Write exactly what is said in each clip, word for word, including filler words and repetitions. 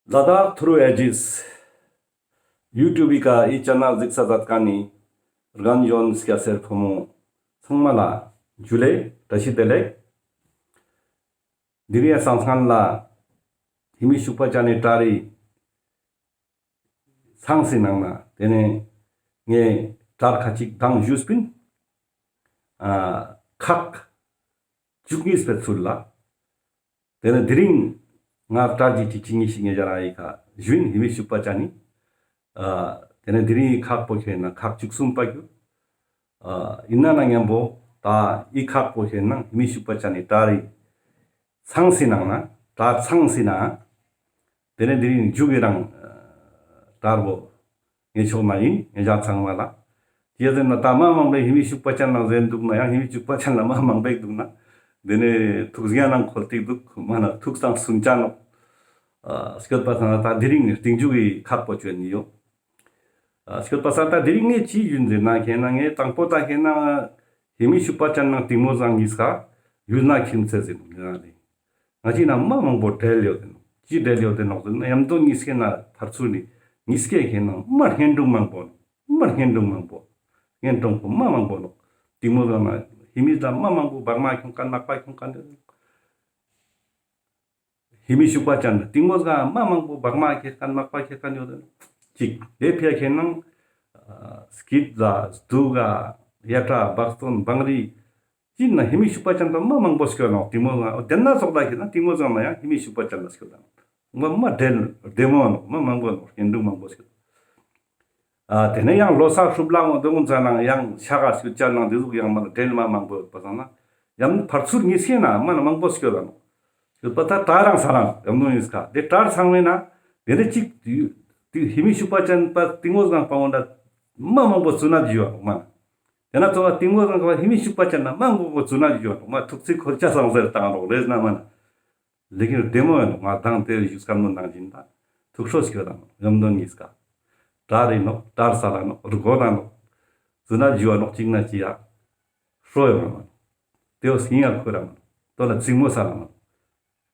ལ་དྭགས་ཐུརུ་ཨེ་ཇིས་ཡུ་ཊུབ་བི་ཀ་འི་ཅེ་ནལ་གཟིགས་ས་མཛད་མཁན་ནི་རྒན་གཞོན་སྐྱ་སེར་ཕོ་མོ་ཚང་མ་ལ་ཇུ་ལེ་བཀྲ་ཤིས་བདེ་ལེགས། དེ་རིང་ཡ་སང་སྔན་ལ་ཧེ་མི་ཤུག་པ་ཅན་ནི་བྲག་རི་ཚང་སི་ནང་ན་དེ་ནས་ངས་བྲག་ཁ་ཅིག་དང་ཞུས་པིན། ཨ་ཁག་བཅུ་གཉིས་པའི་ཚུལ་ལ། དེ་ནས་དེ་རིང་ང་བྲག་ཅིག་ཅིག་ཅིག་གཉིས་ཤིག་ངས་ཞར་ཡི་ཁ་ཞུ་ཡིན། ཧེ་མི་ཤུག་པ་ཅན་ནི། ཨ་དེ་ནས་དེ་རིང་ཁག་པོ་ཁེ་ན་ཁག་བཅུ་གསུམ་པ་གྱུར། ཨ་ཡིན་ན་ན་མཉམ་པོ་ད་འི་ཁག་པོ་ཁེ་ན་ཧེ་མི་ཤུག་པ་ཅན་ནི་བྲག་རི་ཚང་སི་ནང་ན་བྲག་ཚང་སི་ན། དེ་ནས་དེ་རིང་མཇུག་གི་རང་ཨ་བྲག་པོ་ངས་ཆོག་ན་ཡིན། ངས་ཅག་ཚང་མ་ལ། ཅི་ཟེར་ན་ད་མ་མང་པོས་ཧེ་མི་ཤུག་པ་ཅན་ལ་ཟེར་འདུག་ན་ཡང་ཧེ་མི་ཤུག་པ་ཅན་ལ་མ་མང་པོས་འདུག་ན། དེ་ནས་ཐུགས་ཡང་ནང་འཁོར་ཏེ་འདུག་མ་ན་ཐུགས་དང་སུན་ཅན་ནོག། ཨ་སྐྱོད་པ་སང་ད་དེ་རིང་གི་རྟིང་མཇུག་གི་ཁག་པོ་ཅོ་ཡིན་ཡོད། ཨ་སྐྱོད་པ་སང་ད་དེ་རིང་ངས་ཅི་ཡིན་ཟེར་ན་ཁེ་ན་ངས་དང་པོ་ད་ཁེ་ན་ཧེ་མི་ཤུག་པ་ཅན་ནང་གཏིང་མོ་བཟང་གཉིས་ཀ་ཡུལ་ན་ཁྱིམ་མཚེས་ཟེར་འདུག་ན་ལེ། ང་ཅི་ན་མ་མང་པོ་འབྲེལ་ཡོད་དེ་ནོག། ཅི་འབྲེལ་ཡོད་དེ་ནོག་ཟེར་ན་ཡམ་དོ་གཉིས་ཀའི་ན་ཕར་ཚུར་ནི་གཉིས་ཀའི་ཁེ་ན་མ་གཉེན་དྲུང་མང་པོ་ནོག། མ་གཉེན་དྲུང་མང་པོ། གཉེན་དྲུང་པོ་མ་མང་པོ་ནོག། གཏིང་མོ་བཟང་ན་ཧེ་མི་ད་མ་མང་པོ་བག་མ་ཁྱོང་མཁན་མག་པ་ཁྱོང་མཁན་ཡོད་དེ་ནོག། ཧེ་མི་ཤུག་པ་ཅན་ན་གཏིང་མོ་བཟང་མ་མང་པོ་བག་མ་ཁྱེར་མཁན་མག་པ་ཁྱེར་མཁན་ཡོད་དེ་ནོག། ཅིག་དེ་ཕི་ཡ་ཁེ་ན་སྐྱིད་ལ་སྡུག་ག་ཡ་ཏྲ་བག་སྟོན་བང་རི། ཅི་ན་ཧེ་མི་ཤུག་པ་ཅན་དང་མ་མང་པོ་སྐྱོད་ནོག། གཏིང་མོ་བཟང་དེ་ན་ཙོགས་ལ་ཁེ་ན་གཏིང་མོ་བཟང་ན་ཡང་ཧེ་མི་ཤུག་པ་ཅན་ལ་སྐྱོད་དང་། མ་མ་འབྲེལ་བདེ་མོ་ནོག། མ་མང་པོ་ནོག། གཉེན་དྲུང་མང་པོ་སྐྱོད། ཨ་དེ་ནས་ཡང་ལོ་གསར་ཤུབ་ལ་འོང་དེ་འོང་ཙ་ན་ཡང་ཤ་ག་སྐྱོད་ཅན་ནང་དེ་ཟུག་ཡང་མ་འབྲེལ་མ་མང་པོ་ཡོད་པ་སང་ན་ཡང་ཕར་ཚུར་གཉིས་ཤེ་ན་མ་ན་མང་པོ་སྐྱོད་དང་ནོག། སྐྱོད་པ་ད་བྲག་རང་ས་རང་ཡམ་ནོ་ཡིན་སྐ་དེ་བྲག་ཚང་མེ་ན་དེ་ནས་ཅིག་དེ་ཧེ་མི་ཤུག་པ་ཅན་པ་གཏིང་མོ་བཟང་པ་འོང་ད་མ་མང་པོ་ཚུ་ན་ཇུ་ཡོད་ནོག་མ། དེ་ན་ཙོགས་གཏིང་མོ་བཟང་པ་ཧེ་མི་ཤུག་པ་ཅན་ན་མ་མང་པོ་ཚུ་ན་ཇུ་ཡོད་ནོག་མ། ཐུགས་ཚིག་འཁོར་ཆ་སང་ཟེར་བཏང་རོགས་རེད་ན་མ་ན། ལེ་ཀིན་བདེ་མོ་ཡོད་ནོག། ང་དང་དེ་ཡུས་ཀར་མོ་ནང་བཞིན་ད་ཐུགས་ཁྲོ་སྐྱོད་དང་ཡོམ་དོན་གཉིས་ཀ། བྲག་རི་ནོག། བྲག་ས་ལ་ནོག། རུ་གོ་ན་ནོག། ཙུ་ན་ཇུ་བ་ནོག་ཅིག་ན་ཅི་ཡ། ཧྲོ་ཡོད་མ་ནོག། དེ་བོ་སིང་ཡ་ཁོ་ར་མ་ནོག། དོ་ལ་ཙིང་མོ་ས་ལ་མ་ནོག།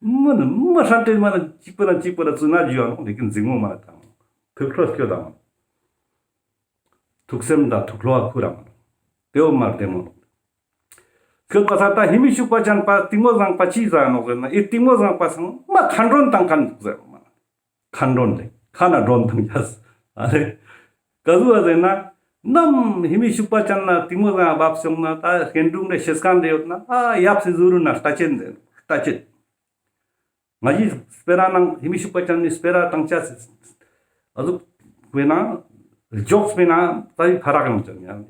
མ་ནི་མ་ཧྲ་ཏེ་མ་ན་ཅིག་པ་ན་ཅིག་པ་ན་ཙུ་ན་ཇུ་བ་ནོག། ལེ་ཀིན་ཙིང་མོ་མ་ན་དང་ཐུགས་ཁྲོ་སྐྱོད་དང་། ཐུགས་སེམས་དང་ཐུགས་ལོ་བ་ཁུ་ར་མ་ནོག། དེ་བོ་མ་བདེ་མོ་ནོག། སྐྱོད་པ་ས་ད་ཧེ་མི་ཤུག་པ་ཅན་པ་གཏིང་མོ་བཟང་པ་ཅི་ཟ་ནོག་ཟེར་ན་ཨི་གཏིང་མོ་བཟང་པ་སང་མ་ཁ་འདྲོན་དང་ཁ་འདྲོན་ཟེར་མ་ན། ཁ་འདྲོན་ལེ་ཁ་ན་འདྲོན་དང་ཡ་ས་ཨ་རེ། ག་ཟུག་བ་ཟེར་ན་ནམ་ཧེ་མི་ཤུག་པ་ཅན་ན་གཏིང་མོ་བཟང་བབས་སོང་ན་ད་གཉེན་དྲུང་ནས་ཤེས་ཁན་རེ་ཡོད་ན་ཨ་ཡབ་སི་ཟུ་རུ་ན་རྟ་ཅན་ཟེར་རྟ་ཅན། ང་ཞི་སྤེ་ར་ནང་ཧེ་མི་ཤུག་པ་ཅན་ནི་སྤེ་ར་དང་ཆ་སི་ཨ་ཟུག་སྤེ་ན་ལྗོགས་སྤེ་ན་ད་ཡི་ཕ་རག་ཡོང་ཅན་ཡང་།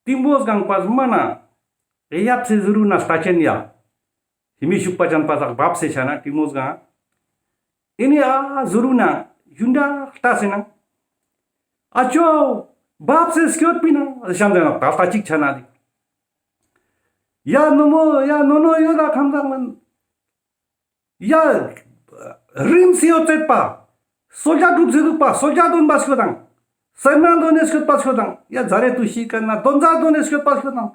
གཏིང་མོ་སྒང་པ་མ་ན་ཡབ་སི་ཟུ་རུ་ན་རྟ་ཅན་ཡ། ཧེ་མི་ཤུག་པ་ཅན་པ་དག་བབས་སེ་ཆ་ན་གཏིང་མོ་སྒང་། ཨི་ནི་ཨ་ཟུ་རུ་ན་ཡུན་ད་ལྟ་སེ་ན། ཨ་ཅོ་བབས་སེ་སྐྱོད་པི་ན་ཤམ་ཟེར་ན་ད་ལྟ་ཅིག་ཆ་ན་ལི། ཡ་ནོ་མོ་ཡ་ནོ་ནོ་ཡོད་ད་ཁམས་བཟང་མན། ཡ། རིམ་སི་ཡོད་ཚད་པ། སོལ་ཇ་གྲུབ་སེ་འདུག་པ་སོལ་ཇ་དོན་པ་སྐྱོད་དང་། སེར་སྣ་དོན་ནས་སྐྱོད་པ་སྐྱོད་དང་། ཡ་ཛ་རེ་ཏུ་ཤི་ཀ་ན་དོན་ཛ་དོན་ནས་སྐྱོད་པ་སྐྱོད་དང་།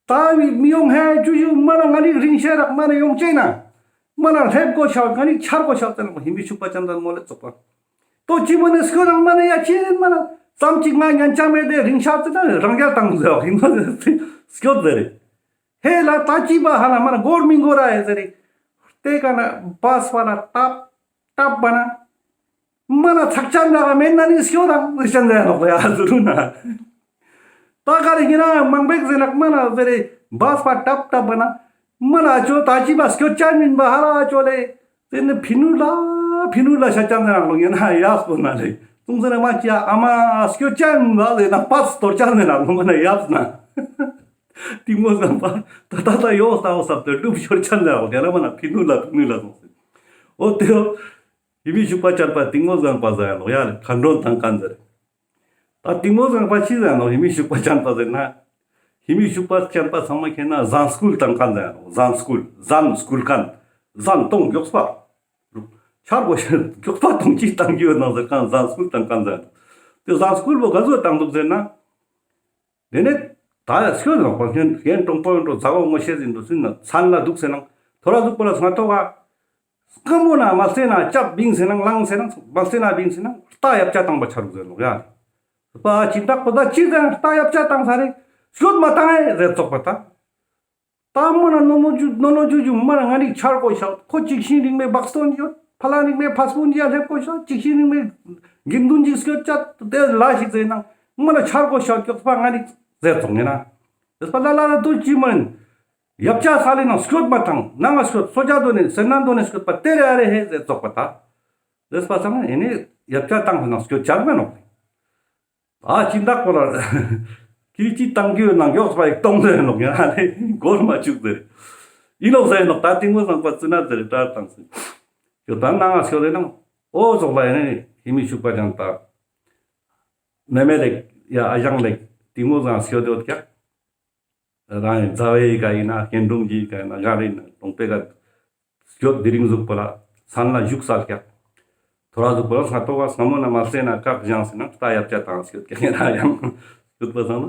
ད་མི་མི་ཡོང་ཧེ་ཇུ་ཇུ་མ་ན་ང་ནི་རིང་ཤེས་རག་མ་ན་ཡོང་ཅེ་ན། མ་ན་ལྷེབ་གོ་ཤ་ང་ནི་ཆར་གོ་ཤ་ཙན་ཧེ་མི་ཤུག་པ་ཅན་དང་མོ་ལེ་ཙོག་པ། ཏོ་ཅི་མ་ནས་སྐྱོད་དང་མ་ན་ཡ་ཅི་མ་ན་ཙམ་ཅིག་ང་ཉན་ཆ་མེད་དེ་རིང་ཤ་ཙན་རང་རྒྱལ་དང་ཟེར་ཧེ་མ་སྐྱོད་ཟེར་རེ། ཧེ་ལ་ད་ཅི་པ་ཧ་ལ་མ་ན་གོར་མི་གོར་ཨེ་ཟེར་རེ། ཏེ་ཀ་ན་བས་པ་ལ་ཏབ་ཏབ་པ་ན། མ་ན་ཚག་ཅན་ད་མེད་ན་ནི་སྐྱོད་དང་ཟེར་ཅན་ཟེར་ནོག་ཡ་ཟུ་རུ་ན། ད་ག་རེ་ཡིན་ན་མང་པེག་ཟེར་ནག་མ་ན་ཟེར་རེ་བས་པ་ཏབ་ཏབ་པ་ན། མ་ན་ཅོ་ད་ཅི་པ་སྐྱོད་ཅན་མིན་པ་ཧ་ལ་ཅོ་ལེ། ཏེ་ནི་ཕི་ནུ་ལ་ཕི་ནུ་ལ་ཤ་ཅན་ཟེར་ནག་ལོ་ཡིན་ན་ཡ་སྐོ་ན་ལེ། ཏུང་ཟེར་ན་མ་ཅི་ཨ་མ་སྐྱོད་ཅན་མིན་པ་ཟེར་ན་པ་སྟོར་ཅན་ཟེར་ནག་ལོ་མ་ན་ཡ་སྐོ་ན། གཏིང་མོ་སྒང་པ་ད་ད་ད་ཡོ་ས་འོ་ས་ཏེ་གྲུབ་ཤོར་ཅན་ལ་འོ་དེ་ལ་མ་ན་ཕི་ནུ་ལ་ཕི་ནུ་ལ་སོང་སེ། འོ་ཏེ་འོ་ཧེ་མི་ཤུག་པ་ཅན་པ་གཏིང་མོ་སྒང་པ་ཟེར་ཡ་ལོ་ཡ་ལེ་ཁ་འདྲོན་དང་ཀན་ཟེར། ད་གཏིང་མོ་སྒང་པ་ཅི་ཟེར་ནོག་ཧེ་མི་ཤུག་པ་ཅན་པ་ཟེར་ན། ཧེ་མི་ཤུག་པ་ཅན་པ་ཚང་མ་ཁེ་ན་ཟན་སྐུལ་དང་ཀན་ཟེར་ནོག་ཟན་སྐུལ་ཟན་སྐུལ་ཀན་ཟན་གཏོང་མགྱོགས་པ། ཆར་གོ་ཤ་མགྱོགས་པ་གཏོང་ཅི་བཏང་རྒྱུ་ཡོད་ནང་ཟེར་ཀན་ཟན་སྐུལ་དང་ཀན་ཟེར་ནོག། ཏེ་ཟན་སྐུལ་བོ་ག་ཟུག་བཏང་འདུག་ཟེར་ན། དེ་ནས་ད་སྐྱོད་ནོག་པ་ཁེན་ཁེན་གྲོང་པོ་ཡོད་འགྲོ་ཛ་འོ་ངོ་ཤེས་ཟིན་འགྲོ་སུན་ན་མཚན་ལ་འདུག་ཟེར་ནང་ཐོ་ར་འདུག་པ་ལ་སྔ་ཐོག་ག་སྐུ་མོ་ན་མ་སེ་ན་ཅབ་བིང་སེ་ན་ལང་སེ་ན་མ་སེ་ན་བིང་སེ་ན་རྟ་ཡབ་ཆ་བཏང་པ་ཆ་རུག་ཟེར་ནོག་ཡ། པ་ཅི་དག་པོ་ད་ཅི་ཟེར་རྟ་ཡབ་ཆ་བཏང་ས་རེ་སྐྱོད་མ་བཏང་ཨེ་ཟེར་ཙོག་པ་ད། ད་མ་ན་ནོ་ནོ་ཇུ་ནོ་ནོ་ཇུ་ཇུ་མ་ན་ང་རིག་ཆར་གོ་ཤ་ཁོ་ཅིག་ཤིང་རིང་མེ་བག་སྟོན་ཡོད། ཕ་ལ་རིང་མེ་ཕ་སྤུན་ཡ་སླེབས་གོ་ཤ་ཅིག་ཤིང་རིང་མེ་དགེ་འདུན་ཅིག་སྐྱོད་ཅ་དེ་ལ་ཞིག་ཟེར་ན་མ་ན་ཆར་གོ་ཤ་སྐྱོད་པ་ང་རིག་ཟེར་ཙོག་ངེ་ན། ཨེ་པ་ལ་ལ་ལ་དུ་ཅི་མ་ན་ཡབ་ཆ་ས་ལེ་ན་སྐྱོད་མ་བཏང་ན་ང་སྐྱོད་སོ་ཇ་དོ་ནེ་སེར་ན་དོ་ནེ་སྐྱོད་པ་དེ་རེ་ཨ་རེ་ཧེ་ཟེར་ཙོག་པ་ད། ཟེར་པ་ཙང་ཨེ་ནེ་ཡབ་ཆ་བཏང་ན་སྐྱོད་ཆར་མེ་ནོག་ཨ་ཅི་དག་པོ་ལ་ཁྱི་ཅི་བཏང་རྒྱུ་ནང་མགྱོགས་པ་ཡིག་གཏོང་ཟེར་ནོག་ཡ་ལེ་གོར་མ་བཅུག་ཟེར། ཡིན་ནོག་ཟེར་ནོག་ད་ཏིང་མོ་བཟང་པ་ཙུ་ན་ཟེར་ཏྲར་བཏང་ཟེར། ཁྱོད་ད་ནང་ང་སྐྱོད་ལེ་ནང་ཨོ་ཙོག་ལ་ཡིན་ནི་ཧི་མི་ཤུག་པ་ཅང་ད། མེ་མེ་ལེགས་ཡ་ཨ་ཞང་ལེགས་ཏིང་མོ་བཟང་སྐྱོད་ཡོད་ཀྱག་རང་ཡི་རྩ་བའི་ཀ་ཡིན་ན་ཧེན་ཀྲུང་གི་ཀ་ཡིན་ན་ག་རེ་ཡིན་ན་གྲོང་པའི་ཀ་སྐྱོད་དེ་རིང་ཟུག་པོ་ལ་སན་ལ་བཞུགས་སལ་ཀྱག་ཐོ་ར་ཟུག་པོ་ལ་སྔ་ཏོག་ག་སྔ་མོ་ན་མ་སེ་ན་བཀག་བཞེངས་སེ་ན་རྟ་ཡབ་ཆ་བཏང་སྐྱོད་ཀྱག་ཡིན་ན་ཡང་སྐྱོད་པ་སང་ན་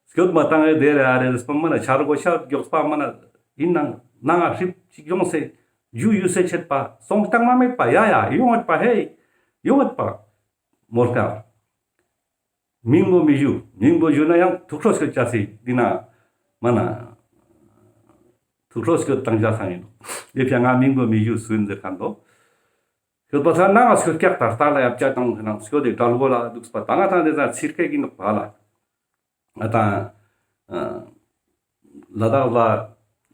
སྐྱོད་མ་བཏང་ཨེ་དེ་རེ་ཨ་རེ་སྤམ་མ་ན་ཆར་གོ་ཤ་མགྱོགས་པ་མ་ན་ཡིན་ནང་ནང་ང་ཧྲིབ་ཅིག་ཡོང་སེ་ཇུ་ཡུ་སེ་ཆད་པ་སོང་བཏང་མ་མེད་པ་ཡ་ཡ་ཡོང་ངད་པ་ཧེ་ཡོང་ངད་པ་མོར་ཀ་མིང་པོ་མི་ཞུ། མིང་པོ་ཞུ་ན་ཡང་ཐུགས་ཁྲོ་སྐྱོད་ཅ་སི་འདི་ན་མ་ན་ཐུགས་ཁྲོ་སྐྱོད་བཏང་ཅ་སང་ཡིན་ནོག་དེ་ཕྱ་ང་མིང་པོ་མི་ཞུ་སུ་ཡིན་ཟེར་ཁན་དོ། སྐྱོད་པ་ས་ན་ང་སྐྱོད་ཀྱག་ད་རྟ་ལ་ཡབ་ཆ་བཏང་ཁན་ན་སྐྱོད་དེ་དྲལ་གོ་ལ་འདུག་པ་ད་ང་ཐང་དེ་ས་ཚིར་ཁེ་གི་ནོག་པ་ལ་ང་ཐང་ལ་དྭགས་ལ་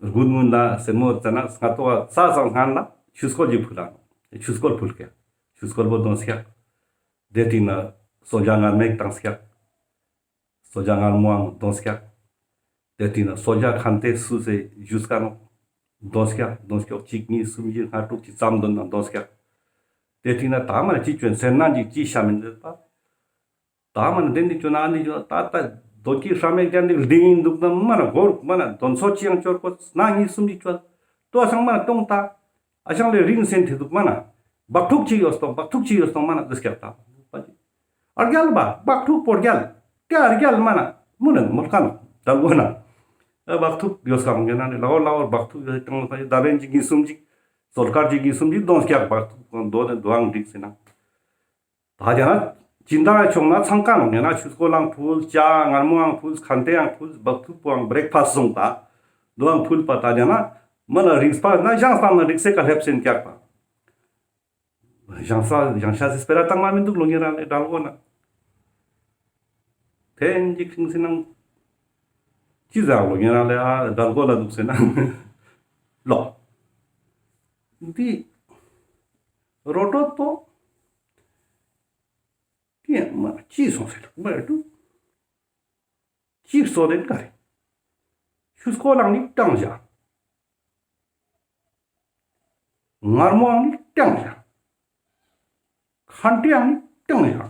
དགུན་མུན་ལ་སེར་མོ་ཙ་ན་སྔ་ཏོག་ས་སང་སྔན་ལ་ཆུ་སྐོལ་གྱི་ཕུལ་ལ་ཆུ་སྐོལ་ཕུལ་ཀྱག་ཆུ་སྐོལ་པོ་དོན་སྐྱག་དེ་སྟིང་ན་སོ་ཇ་ངར་མེག་བཏང་སྐྱག་སོ་ཇ་ངར་མོའང་དོན་སྐྱག་དེ་སྟིང་ན་སོ་ཇ་ཁན་ཏེ་སུ་སེ་ཞུས་ཀ་ནོག་དོན་སྐྱག་དོན་སྐྱོག་གཅིག་གཉིས་གསུམ་བཞི་ལྔ་དྲུག་ཅིག་ཙམ་དོན་ན་དོན་སྐྱག་དེ་སྟིང་ན་ད་མ་ན་ཅི་ཅོན་སེར་ན་ཅིག་ཅི་ཤ་མིན་ཟེར་པ། ད་མ་ན་དེ་འདི་ཅོ་ན་ཨ་འདི་ཅོ་ན་ད་ད་དོན་གྱི་ཧྲ་མེག་ཀྱང་འདི་ལྡིང་ཡིན་འདུག་ན་མ་ན་གོར་མ་ན་དོན་ཚོ་ཅི་ཡང་ཅོར་གོ་ན་གཉིས་གསུམ་ཅིག་ཅོ་ཏོ་སང་མ་ན་གཏོང་ད། ཨ་ཞང་ལེ་རིང་སེན་ཐི་འདུག་མ་ན། བག་ཐུག་ཅིག་ཡོད་སྟོང་བག་ཐུག་ཅིག་ཡོད་སྟོང་མ་ན་ཟེར་སྐྱག་ད། ཨ་རྒྱལ་བ་བག་ཐུག་པོ་རྒྱལ། ཏེ་ཨ་རྒྱལ་མ་ན་མུ་ནན་མོལ་ཁན་དང་གོ་ན། ཨ་བག་ཐུག་ཡོད་སྐམ་གྱི་ན་ནི་ལའོ་ལའོ་བག་ཐུག་ཡོད་སྟོང་ད་བན་ཅིག་གཉིས་གསུམ་ཅིག་ཟོལ་དཀར་ཅིག་གཉིས་གསུམ་ཅིག་དོན་སྐྱག་བག་ཐུག་དོན་དོན་དོའང་འགྲིག་སེ་ན། ད་ཀྱང་ན་སྦྱིན་བདག་ཆུང་ན་ཚང་ཀ་ནོག་ཡང་ན་ཆུ་སྐོལ་ལའང་ཕུལ། ཇ་ངར་མོའང་ཕུལ། ཁན་ཏེའང་ཕུལ། བག་ཐུག་པོའང་བྲེག་ཕ་སི་སོང་ད། དོའང་ཕུལ་པ་ད་ཀྱང་ན་མ་ན་རིགས་པ་ན་ཞང་སང་ན་རིགས་སེ་ཀ་ལེབ་སེན་ཀྱག་པ། ཞང་ས་ཞང་ཤ་སི་སྤེ་ར་བཏང་མ་མི་འདུག་ལོ་ཉེ་རང་ལེ་དྲལ་གོ་ན། ཐེན་ཅིག་ཁྲིང་སེ་ནང་ཅི་ཟ་ལོ་ཉེ་རང་ལེ་ཨ་དྲལ་གོ་ན་འདུག་སེ་ན་ལོ། འདི་རོ་ཏོ་ཏོ། དེ་ཡང་མ་ཅི་སོང་ཟེར་མ་རེད་འདུག་ཅི་སོ་དེ་ག་རེ། ཆུ་སྐོལ་ལའང་ནི་བཏང་བཞག་ངར་མོའང་ནི་བཏང་བཞག་ཁན་ཏེའང་ནི་བཏང་བཞག་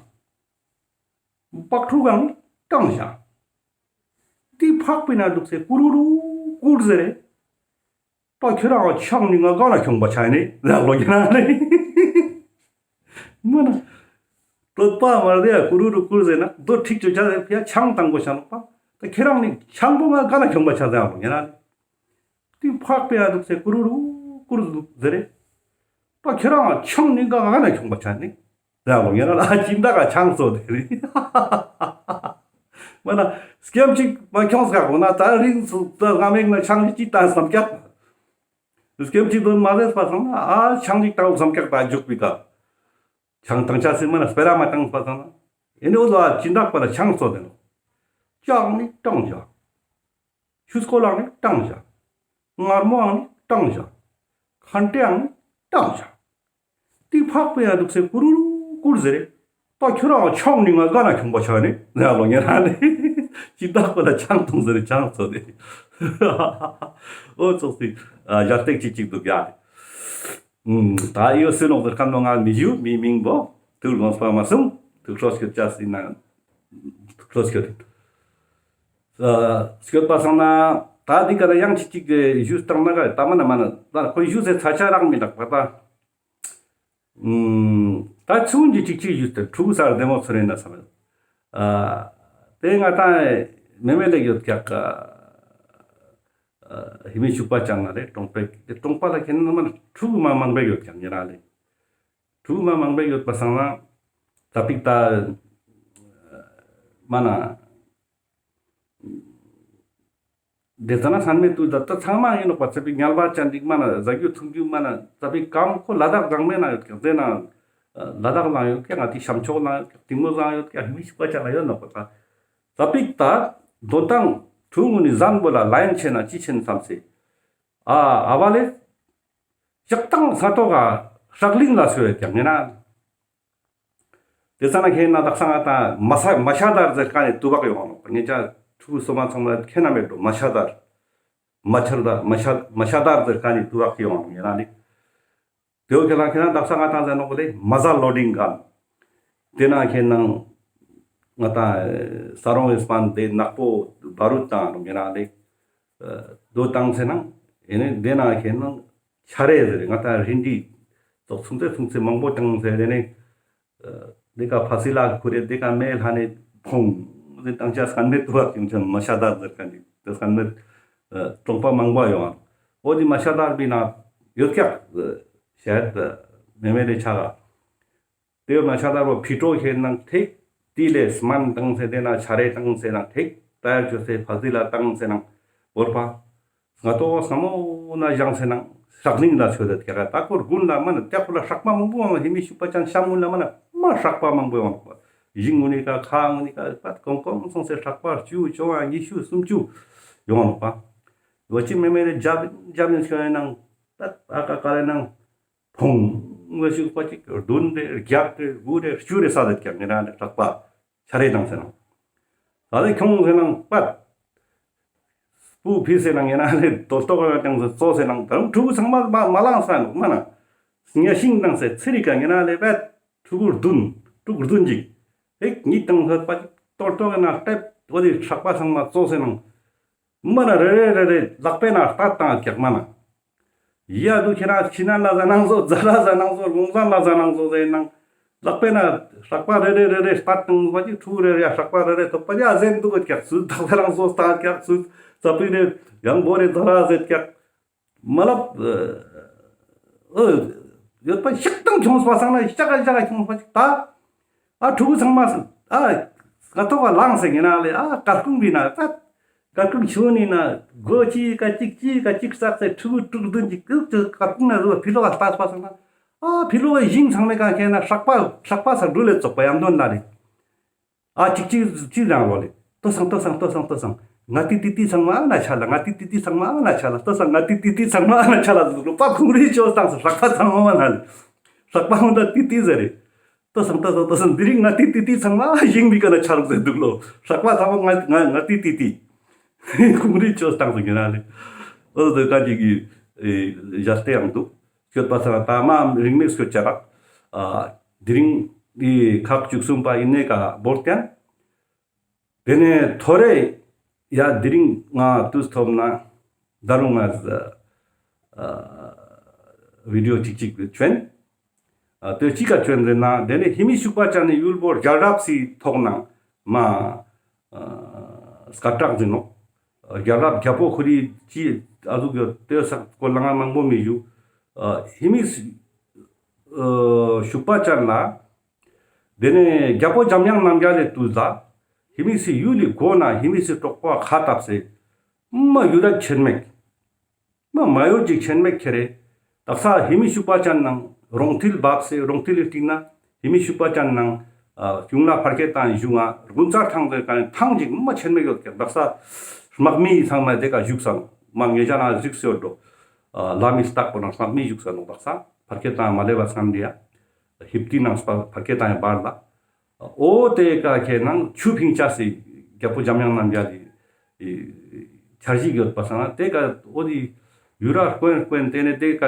བག་ཕྲུག་གང་ནི་བཏང་བཞག་དེ་ཕག་པའི་ན་འདུག་སེ་ཀུ་རུ་རུ་ཀུར་ཟེར་རེ། ད་ཁྱེད་རང་ཆང་ནི་ང་ག་ན་ཁྱོང་པ་ཆ་ནི་ལ་ལོ་ཉེ་རང་ལེ། མ་ན། གྲོད་པ་མ་རེད་ཡ་ཀུ་རུ་རུ་ཀུར་ཟེར་ན་རྡོ་ཁྲིག་ཅོ་ཆ་ཟེར་ཕི་ཡ་ཆང་བཏང་གོ་ཤ་ནོག་པ། ད་ཁྱེད་རང་ནི་ཆང་པོ་ང་ག་ན་ཁྱོང་པ་ཆ་ཟེར་ལོ་ཉེ་རང་ལེ། དེ་ཕག་པའི་ན་འདུག་སེ་ཀུ་རུ་རུ་ཀུར་ཟེར་རེ། ད་ཁྱེད་རང་ཆང་ནི་ང་ག་ན་ཁྱོང་པ་ཆ་ནི། ཡང་ལོ་ཉེ་རང་ལ་སྦྱིན་བདག་ག་ཆང་སོ་དེ་རེད། མ་ན་སྐྱེམས་ཅིག་མ་ཁྱོངས་ཀ་གོ་ན་ད་རིང་སུ་ད་སྔ་མེག་ན་ཆང་ཅིག་ཏང་བསམ་ཀྱག་སྐྱེམས་ཅིག་དོན་མ་ཟེར་པ་སང་ན་ཨ་ཆང་ཅིག་ཏང་བསམ་ཀྱག་ད་འཇུག་པའི་ད། ཆང་ཏང་ཆ་སི་མ་ན་སྤེ་ར་མ་ཏང་པ་སང་ན་ཨེ་ནི་འོ་ལ་སྦྱིན་བདག་པ་ལ་ཆང་སོ་དེ་ལོ། ཅག་ནི་ཏང་བཞག་ཆུ་སྐོལ་ལའང་ནི་ཏང་བཞག་ངར་མོའང་ནི་ཏང་བཞག་ཁན་ཏེའང་ནི་ཏང་བཞག་དེ་ཕག་པའི་ན་འདུག་སེ་ཀུ་རུ་རུ་ཀུར་ཟེར་རེ། ད་ཁྱོད་རང་ཆང་ནི་ང་ག་ན་ཁྱོང་པ་ཆ་ནི་ལ་ལོ་ཉེ་རང་ལེ། སྦྱིན་བདག་པ་ལ་ཆང་ཏང་ཟེར་རེ་ཆང་སོ་དེ། འོ་ཙོག་སི་ཞག་སྟེགས་ཅིག་ཅིག་འདུག་ཡ། ད་ཡོད་སུ་ནོག་ཟེར་ཁན་ནོ་ང་མི་ཞུ་མི་མིང་པོ་ཐུགས་དགོངས་པ་མ་སུམ་ཐུགས་ཁྲོ་སྐྱོད་ཅ་སི་ན་ཐུགས་ཁྲོ་སྐྱོད། སྐྱོད་པ་སང་ན་ད་འདི་ག་ལ་ཡང་ཅིག་ཅིག་ཞུས་བཏང་ན་ག་ད་མ་ན་མ་ན་ད་ཁོ་ཞུས་སེ་ཚ་ཆ་རག་མི་འདུག་པ་ད། ད་ཚུན་གྱི་ཅིག་ཅིག་ཞུས་ཏེ་ཕྲུ་གུ་སར་བདེ་མོ་ཚོར་ཡིན་ན་བསམ་ཡོད། དེ་ང་ད་མེ་མེ་ལེགས་ཡོད་ཀྱག་ཧེ་མི་ཤུག་པ་ཅན་ལ་ལེ་གྲོང་པའི་གྲོང་པ་ལ་ཁེན་ན་མ་ན་ཕྲུ་གུ་མ་མང་པོ་ཡོད་ཀྱག་ཉེ་རང་ལེ། ཕྲུ་གུ་མ་མང་པོ་ཡོད་པ་སང་ན་ཙ་པིག་ད་མ་ན། དེ་ཙ་ན་སན་མེད་དུ་ད་ད་ཚང་མ་ཡིན་ནོག་པ། ཙ་པིག་ཉལ་བ་ཅན་ཅིག་མ་ན་ཟ་རྒྱུ་འཐུང་རྒྱུ་མ་ན་ཙ་པིག་ཀམ་ཁོ་ལ་དྭགས་གང་མེད་ན་ཡོད་ཀྱག་དེ་ན་ལ་དྭགས་ལ་ཡོད་ཀྱག་ང་ཏི་ཤམ་ཕྱོགས་ལ་ཡོད་ཀྱག་ཏིང་མོ་ལ་ཡོད་ཀྱག་ཧེ་མི་ཤུག་པ་ཅན་ལ་ཡོད་ནོག་པ། ད་ཙ་པིག་ད་དོན་ཏང་ཕྲུ་གུ་ནི་ཟན་བོ་ལ་ལ་ཡན་ཆེ་ན་ཅི་ཆེན་བསམ་སེ། ཨ་ཨ་བ་ལེ། ཞག་དང་ས་ཐོག་ག་ཧྲག་ལིང་ལ་སོ་ཡོད་ཀྱག་ཉེ་རང་། དེ་ཙ་ན་ཁེན་ན་དག་ས་ང་ཏང་མ་ཤ་མ་ཤ་དར་ཟེར་ཁན་ནི་ཏུ་བག་ཡོང་ནོག་པ། ངེ་ཅག་ཕྲུ་གུ་སོ་མ་ཚང་མ་ཁེན་ན་མེད་དོ། མ་ཤ་དར་མ་ཆར་དར་མ་ཤ་མ་ཤ་དར་ཟེར་ཁན་ནི་ཏུ་བག་ཡོང་ནོག་ཉེ་རང་ནི། དེ་བོ་ཁེ་ལ་ཁེན་ན་དག་ས་ང་ཏང་ཟེར་ནོག་པ་ལེ་མ་ཟ་ལོ་ཌིང་གན། དེ་ན་ཁེན་ན་ང་ཏང་ས་རོང་ཨེ་སྤན་དེ་ནག་པོ་བ་རུ་ཏང་ཉེ་རང་ལེ། དོ་ཏང་སེ་ན་ཨེ་ནེ་དེ་ན་ཁེན་ན་ཆ་རེ་ཟེར་ང་ཏང་རིན་དི་ཙོག་ཚུང་ཚེ་ཚུང་ཚེ་མང་པོ་ཏང་སེ་དེ་ནེ། དེ་ཀ་ཕ་སི་ལ་ཁུ་རེ་དེ་ཀ་མེ་ལྷ་ནེ་ཕོང་། དེ་ཏང་ཆ་སན་མེད་ཏུ་བག་ཡོང་ཆ་མ་ཤ་དར་ཟེར་ཁན་ནི་དེ་སན་མེད་གྲོང་པ་མང་པོ་ཡོང་། འོ་དེ་མ་ཤ་དར་བི་ན་ཡོད་ཀྱག་ཤེད་མེ་མེ་རེ་ཆ་ག། དེ་ཡོད་ན་ཤ་དར་བོ་ཕི་ཏོ་ཁེན་ན་ཐིག་ཏི་ལེ་སྨན་ཏང་སེ་དེ་ན་ཆ་རེ་ཏང་སེ་ན་ཐིག་ཏ་ཡར་ཅོ་སེ་ཕ་སི་ལ་ཏང་སེ་ན་བོར་པ། ང་ཏོ་ས་མོ་ན་བཞེངས་སེ་ན་ཧྲག་ལིང་ལ་ཆོད་དེ་ཀྱག་ད་ཀོ་དགུན་ལ་མ་ན་ཏེ་ཀོ་ལ་ཧྲག་པ་མང་པོ་ཡོང་། ཧེ་མི་ཤུག་པ་ཅན་ཤམ་གུན་ལ་མ་ན་མ་ཧྲག་པ་མང་པོ་ཡོང་། ཞིང་གུན་ནི་ཀ་ཁ་གུན་ནི་ཀ་པད་གོང་གོང་སོང་སེ་ཧྲག་པ་བཅུ་བཅོ་ལྔ་ཉི་ཤུ་སུམ་ཅུ་ཡོང་ནོག་པ། འོ་ཅི་མེ་མེ་རེ་ཇབ་ཇབ་ནི་ཤོད་ནང་ད་ཨ་ཀ་ཀ་རེ་ནང་ཕོང་ངོ་ཞིག་པ་ཅིག་བདུན་རེ་བརྒྱད་རེ་དགུ་རེ་བཅུ་རེ་ས་དེ་ཀྱག་ཉེ་རང་ནི་ཧྲག་པ་ཆ་རེ་ཏང་སེ་ན། ད་ལེ་ཁྱོང་སེ་ནང་པད། སྤུ་ཕི་སེ་ནང་ཉེ་རང་ལེ་ཏོ་ཏོ་ག་ཏང་སེ་ཙོ་སེ་ནང་ད་ཕྲུ་གུ་ཚང་མ་མ་མ་ལངས་ས་ནོག་མ་ན། ཉ་ཤིང་ཏང་སེ་ཚེ་རི་ཀ་ཉེ་རང་ལེ་པད་ཕྲུ་གུ་བདུན་ཕྲུ་གུ་བདུན་ཅིག་ཧེག་ཉིད་ཏང་སེ་པད་ཏོ་ཏོ་ག་ན་ལྟེབ་འོ་དེ་ཧྲག་པ་ཚང་མ་ཙོ་སེ་ནང་། མ་ན་རེ་རེ་རེ་རེ་ལག་པའི་ནང་ལྟ་ཏང་ཀྱག་མ་ན། ཡ་དུ་ཁྱེད་རང་ཕྱི་ནང་ལ་ཟ་ནང་ཟོ་ཛ་ར་ཟ་ནང་ཟོ་རུང་ཟ་ལ་ཟ་ནང་ཟོ་ཟེར་ནང་། ལག་པའི་ནང་ཧྲག་པ་རེ་རེ་རེ་རེ་ལྟ་ཏང་བ་ཅིག་ཕྲུ་གུ་རེ་རེ་ཧྲག་པ་རེ་རེ་ཐོག་པ་ཡ་ཟེར་འདུག་གི་ཀྱག་སུ་དག་ས་རང་ཟོ་ཏང་ཀྱག་སུ་ཙ་པིག་རེ་ཡང་བོ་རེ་ཛ་ར་ཟེར་ཀྱག་མ་ལབ། ཨ་ཡོད་པ་ཤག་ཏང་ཁྱོངས་པ་སང་ན་ཤག་ག་ཤག་ག་ཁྱོངས་པ་ཅིག་ད། ཨ་ཕྲུ་གུ་ཚང་མ་ཨ་ང་ཐོག་ག་ལངས་སེ་ཉེ་རང་ལེ་ཨ་སྐར་ཁུང་བི་ན་ད་སྐར་ཁུང་ཆུ་ནི་ན་སྒོ་ཅིག་ག་ཅིག་ཅིག་ག་ཅིག་བསགས་སེ་ཕྲུ་གུ་ཕྲུ་གུ་བདུན་ཅིག་ཀུག་ཏུ་སྐར་ཁུང་ན་རུ་ཕི་ལོག་ག་ལྟ་པ་སང་ན་ཨ་ཕི་ལོག་གི་ཞིང་ཚང་མའི་གང་ཁེ་ན་ཧྲག་པ་ཧྲག་པ་ས་འགྲུལ་ལེ་ཙོག་པ་ཡམ་དོན་ལ་རེ། ཨ་ཅིག་ཅིག་ཅིག་རང་ལོ་ལེ། ལྟོས་སང་ལྟོས་སང་ལྟོས་སང་ལྟོས་སང་། ང་ཏི་ཏི་ཏི་ཚང་མ་ཨ་ན་ཆ་ལ། ང་ཏི་ཏི་ཏི་ཚང་མ་ཨ་ན་ཆ་ལ། ལྟོས་སང་ང་ཏི་ཏི་ཏི་ཚང་མ་ཨ་ན་ཆ་ལ་ཟེར་ལོ་པ་ཁུང་རི་ཅོས་ཏང་སེ་ཧྲག་པ་ཚང་མ་ཨ་ན་ལེ། ཧྲག་པ་ཧུན་ད་ཏི་ཏི་ཟེར་རེ། ལྟོས་སང་ལྟོས་སང་ལྟོས་སང་དེ་རིང་ང་ཏི་ཏི་ཏི་ཚང་མ་ཨ་ཞིང་བི་ཀ་ན་ཆ་རུག་ཟེར་འདུག་ལོ། ཧྲག་པ་ཚང་མ་ང་ང་ང་ཏི་ཏི་ཏི། ཁུང་རི་ཅོས་ཏང་སེ་ཉེ་རང་ལེ། ཨོ་དེ་ཀ་ཅིག་གི་ཨེ་ཞལ་ཏེ་ཡང་འདུག་སྐྱོད་པ་ས་ལ་ད་མ་རིང་མེད་སྐྱོད་ཅ་རག་ཨ་དེ་རིང་འི་ཁག་བཅུ་གསུམ་པ་ཨིན་ནེ་ཀ་བོར་ཏེ་ཡང་། དེ་ནས་ཐོ་རེ་ཡ་དེ་རིང་ང་དུས་ཐོབ་ན་ད་རུང་ང་ཨ་བི་ཌི་ཡོ་ཅིག་ཅིག་བྱོན། ཨ་དེ་ཅི་ཀ་བྱོན་ཟེར་ན་དེ་ནས་ཧེ་མི་ཤུག་པ་ཅན་ནི་ཡུལ་པོ་རྒྱལ་རབས་སི་ཐོག་ནང་མ་ཨ་སྐད་གྲགས་ཟིན་ནོག་རྒྱལ་རབས་རྒྱལ་པོ་ཁོ་རི་ཅི་ཨ་ཟུག་ཡོད་དེ་སག་སྐོར་ལ་ང་མང་པོ་མི་ཞུ། ཨ་ཧེ་མི་སི་ཨ་ཤུག་པ་ཅན་ལ། དེ་ནས་རྒྱལ་པོ་འཇམ་དབྱངས་རྣམ་རྒྱལ་ལི་དུས་ལ་ཧེ་མི་སི་ཡུལ་ལི་སྒོ་ན་ཧེ་མི་སི་གྲོགས་པོ་ཁ་བཏབ་སེ་མ་ཡུ་ར་ཆེན་མེད། མ་མ་ཡོད་ཅིག་ཆེན་མེད་ཁྱེར་རེ། དག་ས་ཧེ་མི་ཤུག་པ་ཅན་ནང་རོང་ཐིལ་བབས་སེ་རོང་ཐིལ་ལི་སྟེང་ན་ཧེ་མི་ཤུག་པ་ཅན་ནང་ཨ་གཞུང་ལ་ཕར་སྐད་བཏང་བཞུགས་ང་དགུན་ཚར་ཐང་དེ་ཀ་ཐང་ཅིག་མ་ཆེན་མེད་ཡོད་ཀྱག་དག་ས་དམག་མི་ཚང་མ་དེ་ཀ་བཞུགས་ས་ནོག་མ་ངེད་ཅག་ན་བཞུགས་སེ་ཡོད་འགྲོ། ཨ་ལ་མི་སྟག་པོ་ནང་དམག་མི་བཞུགས་ས་ནོག་དག་ས་ཕར་སྐད་བཏང་མ་ལེ་བ་སང་དེ་ཡ། ཧིབ་ཏི་ནང་ཕར་སྐད་བཏང་ཡ་བར་ལ། འོ་དེ་ཀ་ཁྱེད་ནང་ཆུ་ཕིང་ཆ་སི་རྒྱལ་པོ་འཇམ་དབྱངས་རྣམ་རྒྱལ་ལི་འཆར་གཞི་ཡོད་པ་སང་ན་དེ་ཀ་འོ་དི་ཡུ་ར་དཀོན་དཀོན་དེ་ནས་དེ་ཀ་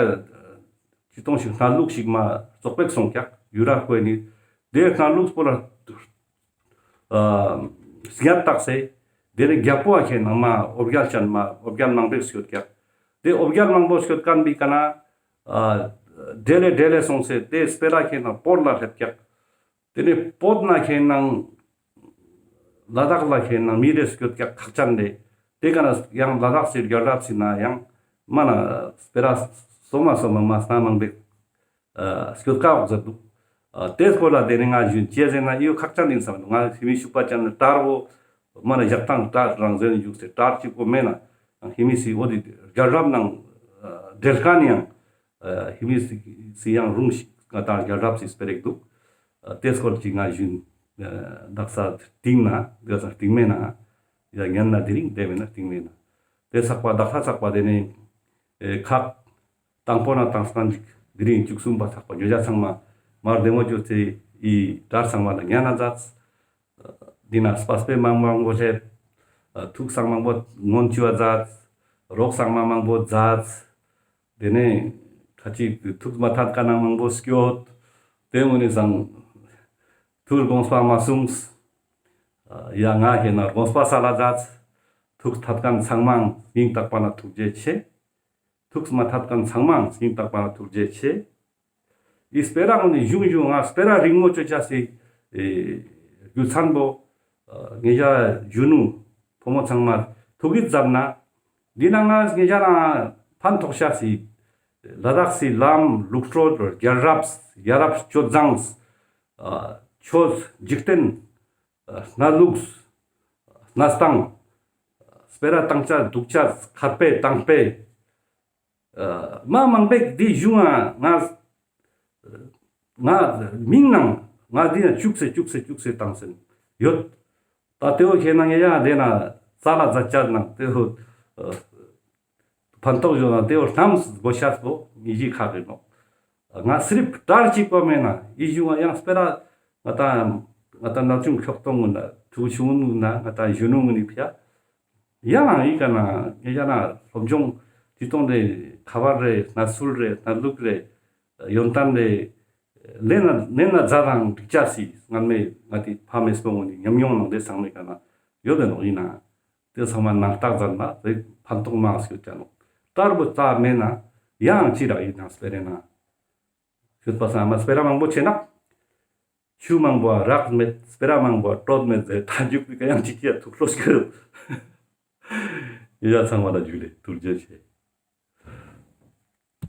ཅི་གཏོང་ཞིག་སྣ་ལུག་ཞིག་མ་བཙོག་པེག་སོང་ཀྱག་ཡུ་ར་དཀོན་ནི་དེ་སྣ་ལུག་པོ་ལ་སྙད་བཏགས་སེ་དེ་ནས་རྒྱལ་པོ་ཨ་ཁྱེད་ནང་མ་འོ་བརྒྱལ་ཅན་མ་འོ་བརྒྱལ་མང་པེག་སྐྱོད་ཀྱག་དེ་འོ་བརྒྱལ་མང་པོ་སྐྱོད་མཁན་པི་ཀ་ན་འདྲེ་ལེ་འདྲེ་ལེ་སོང་སེ་དེ་སྤེ་ར་ཁྱེད་ནང་སྤོར་ལ་སླེབས་ཀྱག་དེ་ནས་བོད་ན་ཁེན་ནང་ལ་དྭགས་ལ་ཁེན་ནང་མི་རེ་སྐྱོད་ཀྱག་ཁག་ཅན་རེ། དེ་ཀ་ན་ཡང་ལ་དྭགས་སི་རྒྱལ་རབས་སི་ནང་ཡང་མ་ན་སྤེ་ར་སོ་མ་སོ་མ་མ་སྣ་མང་པོ་ཞིག་སྐྱོད་ཀ་འོག་ཟེར་འདུག། ཨ་དེ་སྐོར་ལ་དེ་ནས་ང་ཞུ་ཅེས་ཟེར་ན་ཡོད་ཁག་ཅན་ཡིན་བསམ་འདུག། ང་ཧི་མི་ཤུག་པ་ཅན་ནི་དར་བོ་མ་ན་ཞག་དང་དར་རང་བཞིན་བཞུགས་སེ་དར་གཅིག་པོ་མེད་ན་ཧི་མི་སི་འོ་དེ་རྒྱལ་རབས་ནང་འབྲེལ་མཁན་ཡང་ཧི་མི་སི་ཡང་རུང་ཞིག་ང་དང་རྒྱལ་རབས་སི་སྤེ་ར་ཞིག་འདུག། དེ་སྐོར་ཅིག་ང་ཞུ་དག་ས་སྟིང་ན་དག་ས་སྟིང་མེད་ན་ཡ་ཉན་ན་དེ་རིང་དེ་མེད་ན་སྟིང་མེད་ན་དེ་ཚགས་པ་དག་ས་ཚགས་པ་དེ་ནས་ཁག་དང་པོ་ན་དང་སང་ཅིག་དེ་རིང་བཅུ་གསུམ་པ་ཚགས་པ་ཉོ་ཆ་ཚང་མ་མར་བདེ་མོ་བཅོས་ཚེ་ཡི་དར་ཚང་མ་ལ་ཉན་ན་མཛད། འདི་ན་སྤ་སྤེ་མང་མང་པོ་སླེབས། ཐུགས་སང་མང་པོ་ངོན་ཅི་བ་མཛད། རོགས་སང་མ་མང་པོ་མཛད། དེ་ནས་ཁ་ཅིག་ཐུགས་མ་ཐད་ཀ་ན་མང་པོ་སྐྱོད། དེ་མོ་ནི་སང་ཐུགས་དགོངས་པ་མ་གསུངས། ཡ་ང་ཧེ་ན་དགོངས་པ་སལ་ལ་མཛད། ཐུགས་ཐད་མཁན་ཚང་མ་སྙིང་ཐག་པ་ན་ཐུགས་རྗེ་ཆེ། ཐུགས་མ་ཐད་མཁན་ཚང་མ་སྙིང་ཐག་པ་ན་ཐུགས་རྗེ་ཆེ། འི་སྤེ་ར་ངོ་ནི་གཞུང་གཞུང་ང་སྤེ་ར་རིང་མོ་ཅོ་ཅེས་སི་རྒྱུ་མཚན་པོ་ངེད་ཅག་གཞོན་ནུ་ཕོ་མོ་ཚང་མ་ཐུགས་ཡིད་གཟབ་ན་འདི་ན་ང་ངེད་ཅག་ན་ཕན་ཐོགས་ཤེས་སི་ལ་དྭགས་སི་ལམ་ལུགས་སྲོལ་རྒྱལ་རབས་ཡ་རབས་སྤྱོད་བཟང་ཆོས་འཇིག་རྟེན་གནས་ལུགས་གནས་སྟངས་སྤེ་ར་བཏང་ཅེས་འདུག་ཅེས་ཁ་དཔེ་དང་དཔེ་མ་མང་པོ་འདི་གཞུང་ང་ང་ང་མིང་ནང་ང་འདི་ན་བཅུག་སེ་བཅུག་སེ་བཅུག་སེ་བཏང་སེ་ཡོད། ད་དེ་བོ་ཁྱེད་ན་ངེད་ཡང་དེ་ན་རྩ་ལ་མཛད་ཅེས་ནང་དེ་བོ་ཕན་ཐོགས་ཡོད་ན་དེ་བོ་ལྷམ་དགོས་ཤེས་པོ་མི་གཞི་ཁག་གི་ནོག། ང་སི་རིབ་དར་གཅིག་པོ་མེད་ན་འི་གཞུང་ང་ཡང་སྤེ་ར་ང་དང་ང་དང་ན་ཆུང་ཁྱོག་གཏོང་ངུ་ན་ཕྲུ་གུ་ཆུང་ངུ་ན་ང་དང་གཞོན་ནུ་ངུ་ནི་ཕི་ཡ། ཡང་ཡི་ག་ན་ངེད་ཅག་ན་སློབ་སྦྱོང་ཅི་གཏོང་རེ་ཁ་པར་རེ་གནས་ཚུལ་རེ་གནས་ལུགས་རེ་ཡོན་ཏན་རེ་ལེན་ན་ལེན་ན་མཛད་དང་འགྲིག་ཅེས་སི་སྔན་མེ་ང་དེ་ཕ་མེས་པོ་ངོ་ནི་ཉམས་མྱོང་ནང་དེ་ཚང་མའི་ག་ན་ཡོད་དེ་ནོག། ཡིན་ན་དེ་ཚང་མ་ནང་རྟགས་མཛད་ན་དེ་ཕན་ཐོགས་མང་སྐྱོད་ཅེས་ནོག། དར་བོ་རྩ་མེད་ན་ཡང་ཅི་རག་ཡིན་ན་སྤེ་ར་ན་ཤོད་པ་ཚང་མ་སྤེ་ར་མང་པོ་ཆེ་ན། ཆུ་མང་པོ་རག་མེད། སྤེ་ར་མང་པོ་དྲོད་མེད་ཟེར་ཐ་འཇུག་པའི་ཀ་ཡང་ཅིག་ཅིག་ཐུགས་ལོ་སྐྱོ། ཡ་ཚང་མ་ལ་ཇུ་ལེ་ཐུགས་རྗེ་ཆེ།